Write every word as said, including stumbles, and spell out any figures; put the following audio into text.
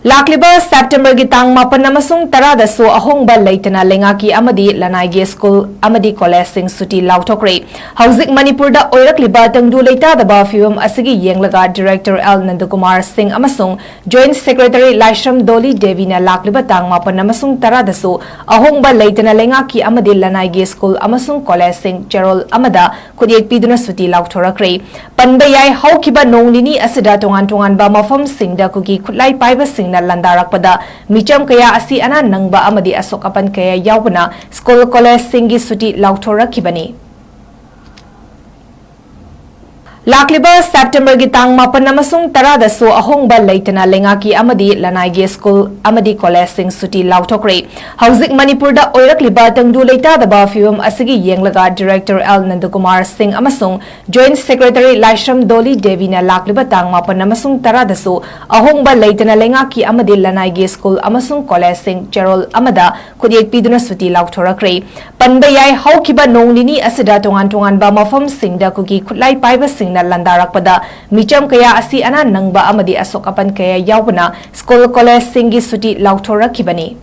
ꯂꯥꯛꯂꯤꯕ ꯁꯦꯞꯇꯦꯝꯕꯔꯒꯤ ꯇꯥꯡ ꯃꯥꯄꯟ ꯑꯃꯁꯨꯡ ꯇꯔꯥꯗꯁꯨ ꯑꯍꯣꯡꯕ ꯂꯩꯇꯅ ꯂꯩꯉꯥꯛꯀꯤ ꯑꯃꯗꯤ ꯂꯅꯥꯏꯒꯤ ꯁ꯭ꯀꯨꯜ ꯑꯃꯗꯤ ꯀꯣꯂꯦꯖꯁꯤꯡ ꯁꯨꯇꯤ ꯂꯥꯎꯊꯣꯛꯈ꯭ꯔꯦ꯫ ꯍꯧꯖꯤꯛ ꯃꯅꯤꯄꯨꯔꯗ ꯑꯣꯏꯔꯛꯂꯤꯕ ꯇꯪꯗꯨ ꯂꯩꯇꯥꯗꯕ ꯐꯤꯕꯝ ꯑꯁꯤꯒꯤ ꯌꯦꯡꯂꯒ Director L ꯅꯟꯗꯀꯨꯃꯥꯔ ꯁꯤꯡ ꯑꯃꯁꯨꯡ Joint Secretary ꯂꯥꯏꯁ꯭ꯔꯝ ꯗꯣꯂꯤ ꯗꯦꯕꯤꯅ ꯂꯥꯛꯂꯤꯕ ꯇꯥꯡ ꯃꯥꯄꯟ ꯑꯃꯁꯨꯡ ꯇꯔꯥꯗꯁꯨ ꯑꯍꯣꯡꯕ ꯂꯩꯇꯅ ꯂꯩꯉꯥꯛꯀꯤ ꯑꯃꯗꯤ ꯂꯅꯥꯏꯒꯤ ꯁ꯭ꯀꯨꯜ ꯑꯃꯁꯨꯡ ꯀꯣꯂꯦꯖꯁꯤꯡ ꯆꯦꯔꯣꯜ ꯑꯃꯗ ꯈꯨꯠꯌꯦꯛ ꯄꯤꯗꯨꯅ ꯁꯨꯇꯤ ꯂꯥꯎꯊꯣꯔꯛꯈ꯭ꯔꯦ꯫ ꯄꯟꯕ ꯌꯥꯏ, ꯍꯧꯈꯤꯕ ꯅꯣꯡ ꯅꯤꯅꯤ ꯑꯁꯤꯗ ꯇꯣꯉꯥꯟ ꯇꯣꯉꯥꯟꯕ ꯃꯐꯝꯁꯤꯡꯗ ꯀꯨꯀꯤ ꯈꯨꯠꯂꯥꯏ ꯄꯥꯏꯕꯁꯤꯡꯅ ꯂꯥꯟꯗꯥꯔꯛꯄꯗ ꯃꯤꯆꯝ ꯀꯌꯥ ꯑꯁꯤ ꯑꯅꯥ ꯅꯪꯕ ꯑꯃꯗꯤ ꯑꯁꯣꯛ ꯑꯄꯟ ꯀꯌꯥ ꯌꯥꯎꯕꯅ ꯁ꯭ꯀꯨꯜ ꯀꯣꯂꯦꯖꯁꯤꯡꯒꯤ ꯁꯨꯇꯤ ꯂꯥꯎꯊꯣꯔꯛꯈꯤꯕꯅꯤ꯫ ꯂꯥꯛꯂꯤꯕ ꯁꯦꯞꯇꯦꯝꯕꯔꯒꯤ ꯇꯥꯡ ꯃꯥꯄꯟ ꯑꯃꯁꯨꯡ ꯇꯔꯥꯗꯁꯨ ꯑꯍꯣꯡꯕ ꯂꯩꯇꯅ ꯂꯩꯉꯥꯛꯀꯤ ꯑꯃꯗꯤ ꯂꯅꯥꯏꯒꯤ ꯁ꯭ꯀꯨꯜ ꯑꯃꯗꯤ ꯀꯣꯂꯦꯖꯁꯤꯡ ꯁꯨꯇꯤ ꯂꯥꯎꯊꯣꯛꯈ꯭ꯔꯦ꯫ ꯍꯧꯖꯤꯛ ꯃꯅꯤꯄꯨꯔꯗ ꯑꯣꯏꯔꯛꯂꯤꯕ ꯇꯪꯗꯨ ꯂꯩꯇꯥꯗꯕ ꯐꯤꯕꯝ ꯑꯁꯤꯒꯤ ꯌꯦꯡꯂꯒ Director L ꯅꯟꯗꯀꯨꯃꯥꯔ ꯁꯤꯡ ꯑꯃꯁꯨꯡ Joint Secretary ꯂꯥꯏꯁ꯭ꯔꯝ ꯗꯣꯂꯤ ꯗꯦꯕꯤꯅ ꯂꯥꯛꯂꯤꯕ ꯇꯥꯡ ꯃꯥꯄꯟ ꯑꯃꯁꯨꯡ ꯇꯔꯥꯗꯁꯨ ꯑꯍꯣꯡꯕ ꯂꯩꯇꯅ ꯂꯩꯉꯥꯛꯀꯤ ꯑꯃꯗꯤ ꯂꯅꯥꯏꯒꯤ ꯁ꯭ꯀꯨꯜ ꯑꯃꯁꯨꯡ ꯀꯣꯂꯦꯖꯁꯤꯡ ꯆꯦꯔꯣꯜ ꯑꯃꯗ ꯈꯨꯠꯌꯦꯛ ꯄꯤꯗꯨꯅ ꯁꯨꯇꯤ ꯂꯥꯎꯊꯣꯔꯛꯈ꯭ꯔꯦ꯫ ꯄꯟꯕ ꯌꯥꯏ, ꯍꯧꯈꯤꯕ ꯅꯣꯡ ꯅꯤꯅꯤ ꯑꯁꯤꯗ ꯇꯣꯉꯥꯟ ꯇꯣꯉꯥꯟꯕ ꯃꯐꯝꯁꯤꯡꯗ ꯀꯨꯀꯤ ꯈꯨꯠꯂꯥꯏ ꯄꯥꯏꯕꯁꯤꯡꯅ ꯂꯥꯟꯗꯥꯔꯛꯄꯗ ꯃꯤꯆꯝ ꯀꯌꯥ ꯑꯁꯤ ꯑꯅꯥ ꯅꯪꯕ ꯑꯃꯗꯤ ꯑꯁꯣꯛ ꯑꯄꯟ ꯀꯌꯥ ꯌꯥꯎꯕꯅ ꯁ꯭ꯀꯨꯜ ꯀꯣꯂꯦꯖꯁꯤꯡꯒꯤ ꯁꯨꯇꯤ ꯂꯥꯎꯊꯣꯔꯛꯈꯤꯕꯅꯤ꯫